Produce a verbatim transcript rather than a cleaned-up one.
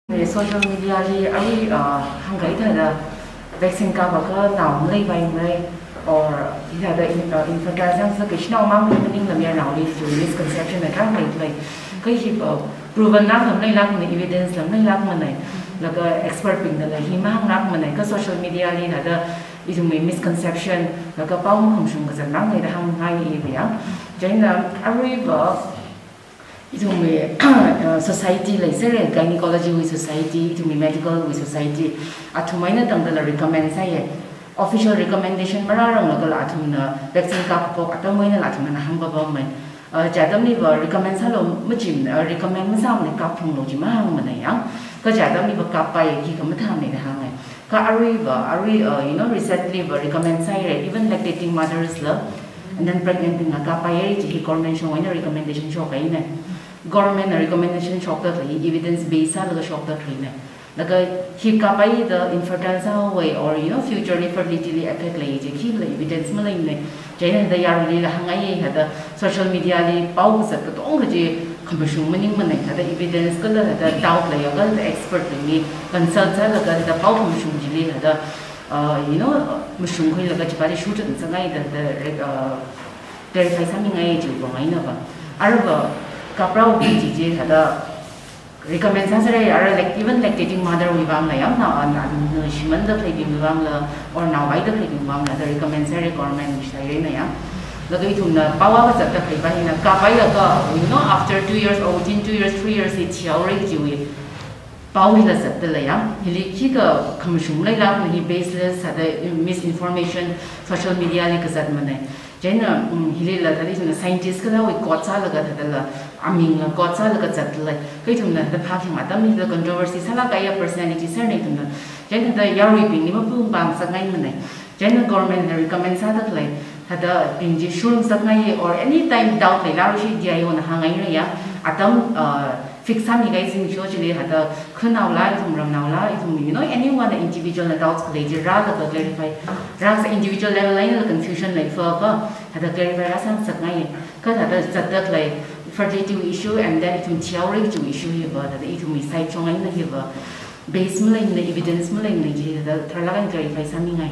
Social media li arui, uh, hāngkahai thāda vaccine kapakha nao maleipaimara, or hithāda in-, uh, infertile sāsā kachinao mang maningla mayarnaoli chi misconception na kang leilei. Kha hi, uh, proven la maleilākmana, evidence la maleilākmana. Laga expert bingna la hi mahānglākmana. Kha social media li thāda ithumwui misconception, laga pao makhamashung kazat mang leida hāngngai iva ya. Chieina aruiva ithumwui, uh, society leisera, gynecology wui society, ithumwui medical wui society, athum eina tangdala recommend sāya. Official recommendation marāranglagala athumna vaccine kapphok atam einala athumna hāngpapamma. Uh, chi atamliva recommend sālu machimana, uh, recommend masāmana, kapphunglu chi mahāngmana ya. Kha chi atamliva kappaiya, khikha mathāmana da hānga. Kha aruiva, arui, uh, you know, recently va recommend sāhaira, even lactating mothers la, and then pregnant bingla kappaiya, chi hi government shongwui eina recommendation shokkahaina. Government na recommendation shokda khalei hi evidence base sālaga shokda khaleina. Laga hi kappai da infertile sāhaowa or, you know, future li fertility li effect lei chi khila evidence maleimana. Chieina thāda yaruilila hāngngaiya thāda social media li pao kazat katonga chi khamashung maningmana, thāda evidence kala thāda doubt leiakha thāda expert bingli consult sālaga thāda pao khamashung chili thāda, uh, you know, mashungkhuilaga chipāli shutran sāngai da thāda, uh, clarify sāmingai chi pongaina va. Aruiva kaprao chi chi thāda recommend sāsera, ara lac-, even lactating mother wui vangla ya, nao, uh, nao, nao shimānda khaleibingwui vangla, or nao vaida khaleibingwui vangla, thāda recommend sāra government wui side eina ya. Laga ithumna pao kazatda khaleiva hina kappaiakha, you know, after two years or within two years, three years hi thihaora kajiwui pao hila zatdalei ya. Hili khikha khamashung maleilākmana, hi baseless, thāda misinformation, social media li kazatmana. Chieina, um, hilila thāda ithumna scientist kathāwui quote sālaga thādala, amingla quote sālaga zatdalei. Kha ithumna thāda phākhayang atamli thāda controversy sālāk kahaiya personality serna ithumna. Chieina thāda yaruibingli mapung pang sāngaimana. Chieina government na recommend sāda khalei thāda bing chi shurung sāngaiya, or anytime doubt leilākra shi D I O na hāngngaira ya. Atam, uh, fix sāmikahai zingsho chili thāda khanaola, ithum ramnaola, ithum, you know, anyone individual na doubts khalei chi rālaga clarify, rāsā individual level einala confusion leiakha thāda clarify rāsāngasakngaiya. Kha thāda zatda khalei fertility issue and then ithum thihaora kaji issue hiva thāda ithumwui side shong eina hiva base maleimana, evidence maleimana chi thāda tharlāk eina clarify sāmingai.